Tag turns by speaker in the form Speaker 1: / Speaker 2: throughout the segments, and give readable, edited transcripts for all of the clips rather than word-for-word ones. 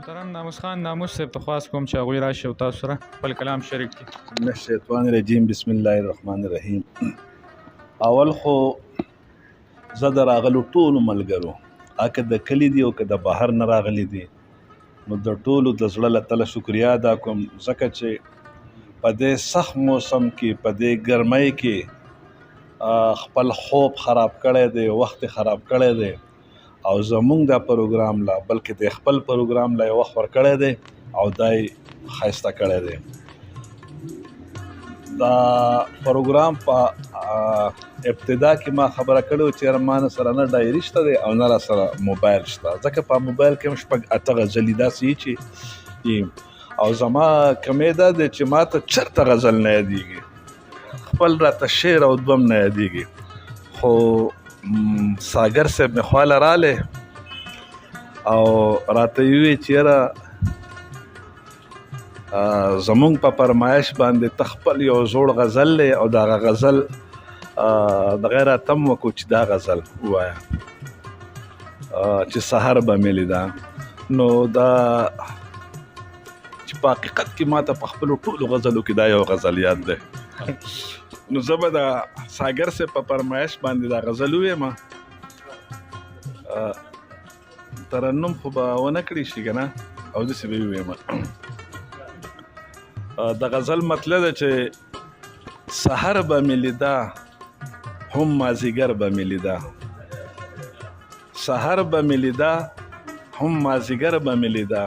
Speaker 1: محترم ناموس خان ناموس صاحب ته خواست کوم چې هغوی راشي او تاسو سره خپل کلام شریک کړي.
Speaker 2: من الشیطان الرجیم، بسم الله الرحمن الرحیم. اول خو زه د راغلو ټولو ملګرو، که د کلي دي او که د بهر نه راغلي دي، نو د ټولو د زړه له تله شکریا ادا کوم، ځکه چې په دې سخت موسم کې، په دې ګرمۍ کې خپل خوب خراب کړی دی، وخت خراب کړی دی او زمونږ دا پروګرام لا، بلکې د خپل پروګرام لا یې وخت ورکړی دی او دا یې ښایسته کړی دی. دا پروګرام په ابتدا کې ما خبره کړې وه چې یاره ما نه سره نه ډایري شته دی او نه را سره موبایل شته، ځکه په موبایل کې هم شپږ اته غزلې داسې چې، او زما کمی دا دی چې ما ته چېرته غزل نه یادېږي، خپل راته شعر او دوم نه یادېږي. خو ساګر صاحب مې خواله رالی او راته یې وویل چې یاره زمونږ په فرمایش باندې ته خپل یو زوړ غزل دی او دغه غزل دغه راته هم وکړو چې دا غزل ووایه چې سحر به مې لیده. نو دا چې په حقیقت کې ما ته په خپلو ټولو غزلو کې دا یو غزل یاد دی، نو زه به د ساګر صاحب په فرمایش باندې دا غزل ووایم. ترنم خو به ونه کړی شي که نه، او داسې به یې ووایم. د غزل مطلب ده چې سحر به مې لیده هم مازیګر به مې لیده، سحر به مې لیده هم مازیګر به مې لیده،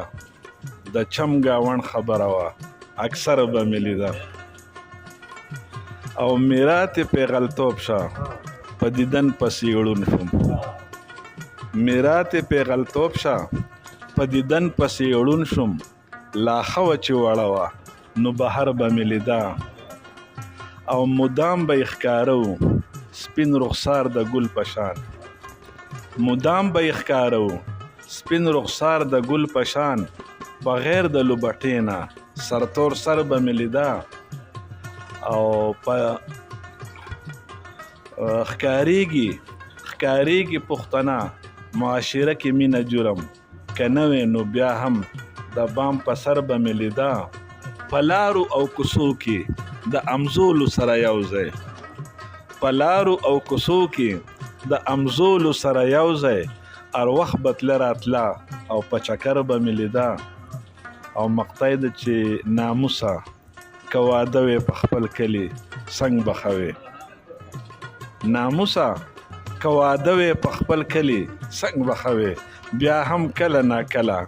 Speaker 2: د چم ګاوڼ خبره وه اکثر به مې لیده، او میرات پیغلتوب شه په دیدن پسې ړوند شوم، میرات پیغلتوب شه په دیدن پسې ړوند شوم، لا ښه وه چې وړه وه نو بهر به مې لیده، او مدام به یې ښکاره و سپین رخسار د ګل په شان، مدام به یې ښکاره و سپین رخسار د ګل په شان، بغیر د لوبټې نه سرتور سر به مې لیده، او په ښکارېږي ښکارېږي پښتنه معاشره کې مینه جرم، که نه وې نو بیا هم د بام په سر به مې لیده، په لارو او کوڅو کې د امزولو سره یو ځای، په لارو او کوڅو کې د امزولو سره یو ځای، هر وخت به تله راتله او په چکر به مې لیده، او مقطع ده چې ناموسه که واده وې په خپل کلي څنګ به ښه وې، ناموسه که واده وې په خپل کلي څنګ به ښه وې، بیا هم کله ناکله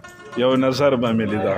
Speaker 2: یو نظر به مې لیده.